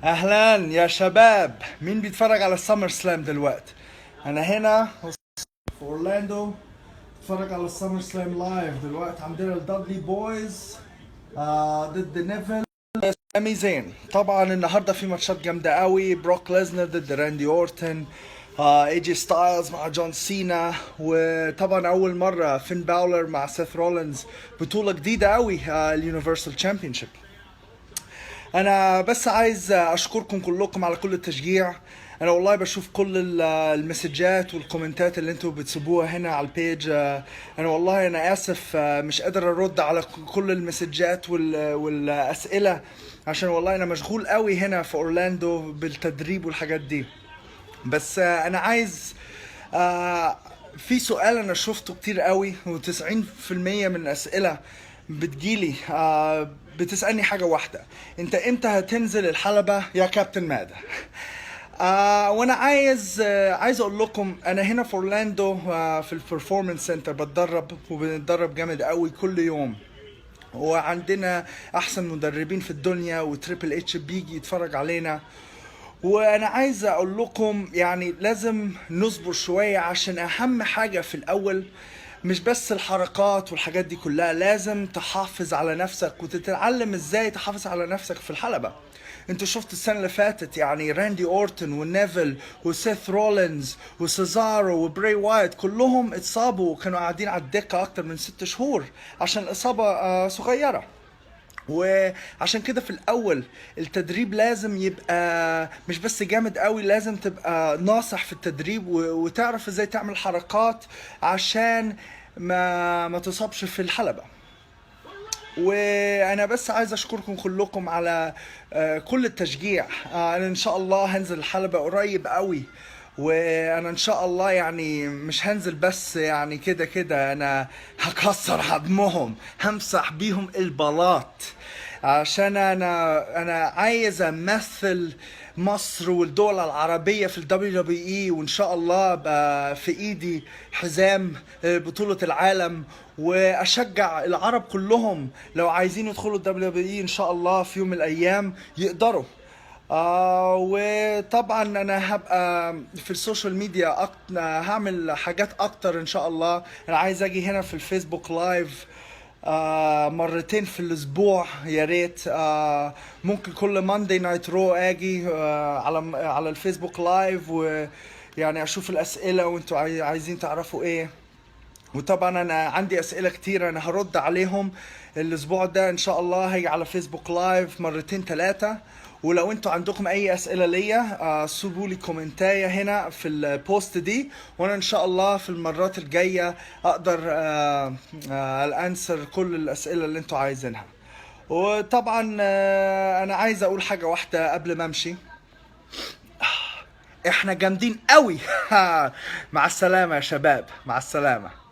اهلا يا شباب، مين بيتفرج على ال SummerSlam دلوقتي؟ انا هنا في اورلاندو بتفرج على ال SummerSlam live دلوقتي. عندنا ال Dudley Boyz ضد نيفل، سامي زين. طبعا النهارده في ماتشات جامدة قوي، بروك ليزنر ضد راندي اورتن، ايجي ستايلز مع جون سينا، وطبعا اول مرة فين باولر مع سيث رولينز، بطوله جديدة قوي، ال Universal Championship. انا بس عايز اشكركم كلكم على كل التشجيع. انا والله بشوف كل المسجات والكومنتات اللي انتوا بتسيبوها هنا على ال page. انا والله انا اسف، مش قادر ارد على كل المسجات والاسئله عشان والله انا مشغول قوي هنا في اورلاندو بالتدريب والحاجات دي. بس انا عايز في سؤال انا شفته كتير قوي، و90% من الاسئلة بتجيلي بتسالني حاجة واحده: انت امتى هتنزل الحلبة يا كابتن ماده؟ وانا عايز اقول لكم انا هنا في اورلاندو في ال Performance Center بتدرب، وبنتدرب جامد قوي كل يوم، وعندنا احسن مدربين في الدنيا، و Triple H بيجي يتفرج علينا. وانا عايز اقول لكم يعني لازم نصبر شوية، عشان اهم حاجة في الاول مش بس الحركات والحاجات دي كلها، لازم تحافظ على نفسك وتتعلم ازاي تحافظ على نفسك في الحلبة. انتوا شفتوا السنة اللي فاتت يعني راندي اورتون ونيفل وسيث رولينز وسيزارو وبراي وايت كلهم اتصابوا وكانوا قاعدين على الدكة اكتر من 6 شهور عشان الاصابة صغيرة. وعشان كده في الاول التدريب لازم يبقى مش بس جامد قوي، لازم تبقى ناصح في التدريب وتعرف ازاي تعمل حركات عشان ما تصابش في الحلبة. وانا بس عايز اشكركم كلكم على كل التشجيع. انا ان شاء الله هنزل الحلبة قريب قوي، وانا ان شاء الله يعني مش هنزل بس يعني كده كده، انا هكسر عظمهم، همسح بيهم البلاط، عشان انا عايز امثل مصر والدول العربية في ال WWE، وان شاء الله ابقى في ايدي حزام بطولة العالم، واشجع العرب كلهم لو عايزين يدخلوا ال WWE ان شاء الله في يوم من الايام يقدروا. وطبعا انا هبقى في ال social media هعمل حاجات اكتر ان شاء الله. انا عايز اجي هنا في ال Facebook Live مرتين في الاسبوع، يا ريت ممكن كل Monday Night Raw اجي على ال Facebook Live، ويعني اشوف الاسئلة وانتوا عايزين تعرفوا ايه. وطبعا انا عندي اسئلة كتير، انا هرد عليهم الاسبوع ده ان شاء الله، هيجي على Facebook Live مرتين ثلاثه. ولو انتوا عندكم اي اسئلة ليا سيبوا لي كومنتايه هنا في ال post دي، وانا ان شاء الله في المرات الجاية اقدر answer كل الاسئلة اللي انتوا عايزينها. وطبعا انا عايز اقول حاجة واحدة قبل ما امشي: احنا جامدين قوي. مع السلامة يا شباب، مع السلامه.